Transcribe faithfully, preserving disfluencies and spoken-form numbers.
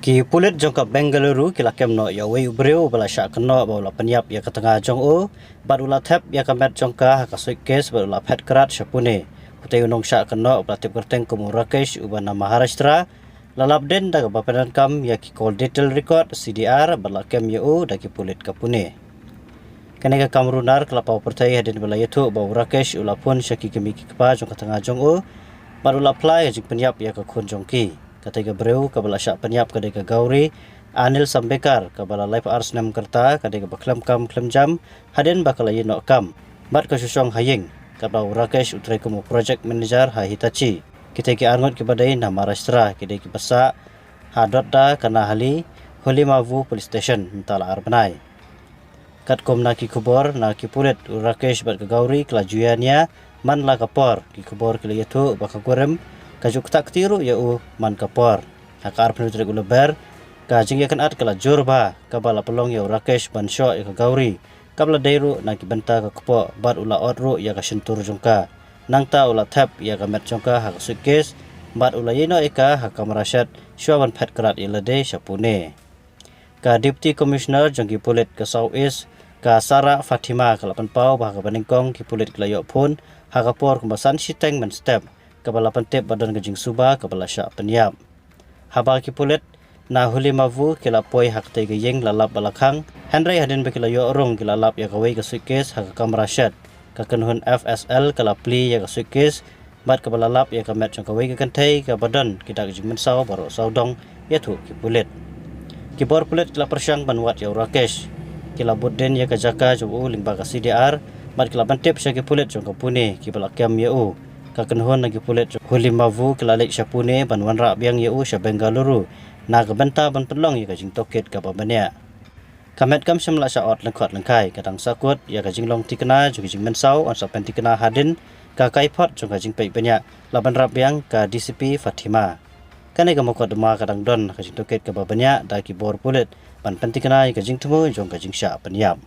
Ki pulit jong ka Bengaluru ki la kem noh ïa uwei u briew uba la shah kynnoh ba u la pynïap ïa ka tnga jong u bad u la thep ïa ka met jong ka ha ka suitcase bad u la phet krad sha Pune. Utei u nongshah kynnoh uba la tip kyrteng kum u Rakesh uba na Maharashtra la lap dien da kaba pyndonkam ïa ki call detail record, C D R, bad la kem ïa u da ki pulit ka Pune. Kane ka kam runar ka la paw pyrthei hadien ba la ïathuh ba u Rakesh u la phone sha ki kmie ki kpa jong ka tnga jong u bad u la phla ïa ka jingpynïap ïa ka khun jong ki. Katei ka briew kaba la shah pynïap ka dei ka Gauri Anil Sambekar, kaba la laiphew ar snem ka rta, ka dei kaba khlem kam khlem jam hadien ba ka la ïeh noh kam bad ka shu shong ha ïing. Katba u Rakesh u trei kum u project manager ha Hitachi. Kitei ki arngut kiba dei na Maharashtra ki dei kiba sah ha Dodda Kanahali, Hulimavu Police Station mynta la ar bnai. Katkum na ki khubor na ki pulit, u Rakesh bad ka Gauri ki la ju ïania man la ka por. Ki khubor ki la ïathuh ba ka kurim ka ju ktah kti ruh ïa u man ka por. Ha ka arphew tarik u Lber, ka jingïakynad ka la jur bha, kaba la pynlong ïa u Rakesh ban shoh ïa ka Gauri kaba la dei ruh na ki bynta ka kpoh bad u la ot ruh ïa ka shyntur jong ka. Nangta u la thep ïa ka met jong ka ha ka suitcase bad u la ïeh noh ïa ka ha ka kamra shet shuwa ban phet krad ïa lade sha Pune. Ka Deputy Commissioner jong ki pulit ka South East, ka Sarah Fatima, ka la pynpaw ba ha kaba nyngkong ki pulit ki la ïoh phone ha ka por kumba san shiteng mynstep, kaba la pyntip ba don ka jingsuba kaba la shah pynïap. Haba ki pulit na Hulimavu ki la poi ha katei ka ïing, la lap ba la khang, hynrei hadien ba ki la ïoh rung ki la lap ïa kawei ka suitcase ha ka kamra shet. Ka kynhun F S L ka la plie ïa ka suitcase bad kaba la lap ïa ka met jong kawei ka kynthei kaba don ki dak jingmynsaw baroh sawdong, ïathuh ki pulit. Ki bor pulit ki la pyrshang ban wad ïa u Rakesh. Ki la bud dien ïa ka jaka jong u lyngba ka C D R bad ki la pyntip sha ki pulit jong ka Pune kiba la kem ïa u. Ka kynhun na ki pulit jong Hulimavu ki la leit sha Pune ban wanrah biang ïa u sha Bengaluru na ka bynta ban pynlong ïa ka jingtohkit kaba bniah. Ka met kam shym la shah ot lyngkhot lyngkhai, ka dang sahkut ïa ka jinglong thikna jong ka jingmynsaw, yn sa pynthikna hadien ka kaiphod jong ka jingpeit bniah, la wanrah biang ka D C P Fatima. Kane ka mukotduma ka dang don ka jingtohkit kaba bniah da ki bor pulit ban pynthikna ïa ka jingthmu jong ka jingshah pynïap.